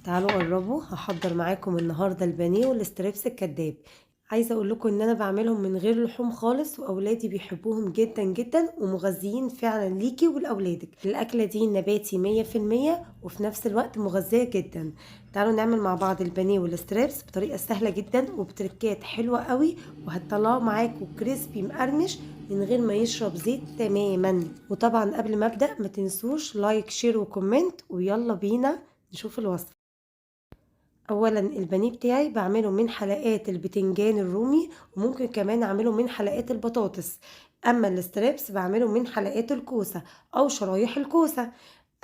تعالوا قربوا، هحضر معاكم النهارده البانيه وال strips الكداب. عايزه اقول لكم ان انا بعملهم من غير لحوم خالص، واولادي بيحبوهم جدا جدا ومغذيين فعلا ليكي ولاولادك. الاكلة دي نباتي 100% وفي نفس الوقت مغذيه جدا. تعالوا نعمل مع بعض البانيه وال strips بطريقة سهلة جدا وبتركات حلوة قوي، وهتطلعوا معاكم crispy مقرمش من غير ما يشرب زيت تماما. وطبعا قبل ما ابدا ما تنسوش like share و comment، ويلا بينا نشوف الوصفة. اولا البانيه بتاعي بعمله من حلقات البتنجان الرومي، وممكن كمان اعمله من حلقات البطاطس. اما ال strips بعمله من حلقات الكوسه او شرايح الكوسه.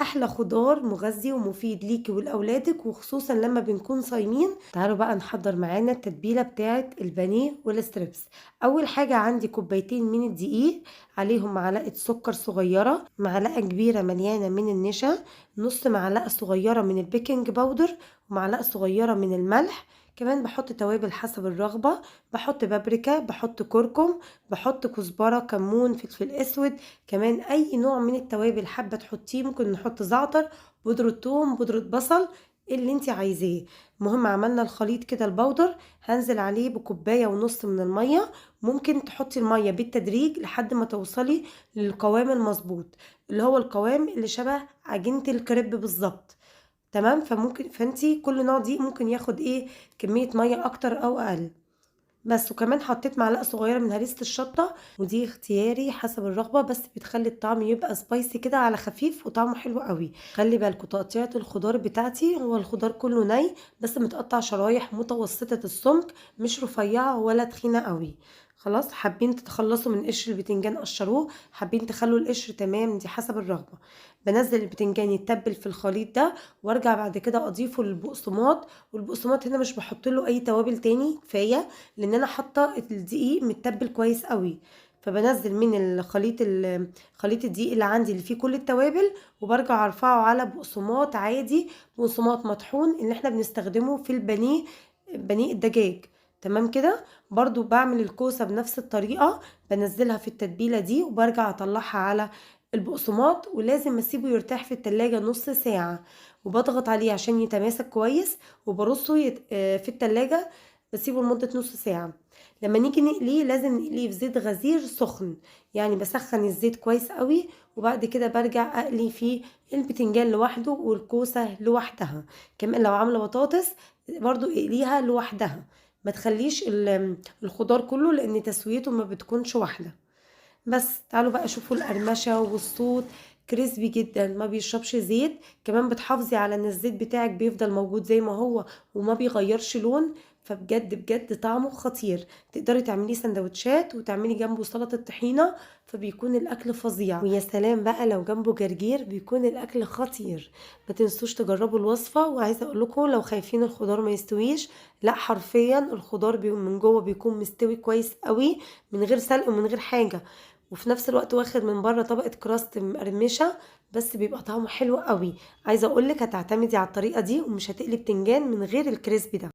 احلى خضار مغذي ومفيد ليكي ولاولادك، وخصوصا لما بنكون صايمين. تعالوا بقى نحضر معانا التتبيله بتاعه البانيه وال strips. اول حاجة عندي كوبايتين من الدقيق، عليهم معلقه سكر صغيره، معلقه كبيرة مليانة من النشا، نص معلقه صغيرة من ال baking powder، ومعلقة صغيرة من الملح. كمان بحط توابل حسب الرغبة، بحط بابريكا، بحط كركم، بحط كزبرة، كمون، فلفل اسود، كمان اي نوع من التوابل حابة تحطيه. ممكن نحط زعتر، بودرة ثوم، بودرة بصل، اللي انت عايزاه. المهم عملنا الخليط كده ال powder، هنزل عليه بكوباية ونص من المية. ممكن تحطي المية بالتدريج لحد ما توصلي للقوام المظبوط، اللي هو القوام اللي شبه عجينة الكريب بالظبط. تمام؟ فانتي كل نوع دقيق ممكن ياخد ايه كمية مية اكتر او اقل بس. وكمان حطيت معلقة صغيرة من هريسة الشطة، ودي اختياري حسب الرغبة، بس بتخلي الطعم يبقى spicy كده على خفيف وطعمه حلو قوي. خلي بالكم تقطيعة الخضار بتاعتي، هو الخضار كله ني بس متقطع شرايح متوسطة السمك، مش رفيعة ولا تخينة قوي. خلاص، حابين تتخلصوا من قشر البتنجان قشروه، حابين تخلوا القشر تمام، دي حسب الرغبة. بنزل البتنجان يتبل في الخليط ده، وارجع بعد كده اضيفه للبقسماط. والبقسماط هنا مش بحط له اي توابل تاني، كفاية لان انا حاطه الدقيق متبل كويس قوي. فبنزل من الخليط خليط الدقيق اللي عندي اللي فيه كل التوابل، وبرجع ارفعه على بقسماط عادي، بقسماط مطحون اللي احنا بنستخدمه في البانيه، بانيه الدجاج. تمام كده. برضو بعمل الكوسة بنفس الطريقة، بنزلها في التتبيلة دي وبرجع اطلعها على البقسماط، ولازم اسيبه يرتاح في التلاجة نص ساعة، وبضغط عليه عشان يتماسك كويس، وبرصه في التلاجة، بسيبه لمدة نص ساعة. لما نيجي نقليه لازم نقليه في زيت غزير سخن، يعني بسخن الزيت كويس قوي، وبعد كده برجع اقلي فيه البتنجان لوحده والكوسة لوحدها. كمان لو عاملة بطاطس برضو اقليها لوحدها، ما تخليش الخضار كله لان تسويته ما بتكونش واحدة. بس تعالوا بقى شوفوا القرمشة والصوت، crispy جدا، ما بيشربش زيت. كمان بتحافظي على ان الزيت بتاعك بيفضل موجود زي ما هو وما بيغيرش لون. فبجد بجد طعمه خطير. تقدري تعمليه سندوتشات وتعملي جنبه سلطة طحينة، فبيكون الاكل فظيع. ويا سلام بقى لو جنبه جرجير، بيكون الاكل خطير. ما تنسوش تجربوا الوصفة. وعايزة اقول لكم لو خايفين الخضار ما يستويش، لا حرفيا الخضار من جوه بيكون مستوي كويس قوي من غير سلق ومن غير حاجة، وفي نفس الوقت واخد من بره طبقة crust مقرمشة، بس بيبقى طعمه حلو قوي. عايزة اقولك هتعتمدي على الطريقة دي ومش هتقلي بتنجان من غير ال crispy ده.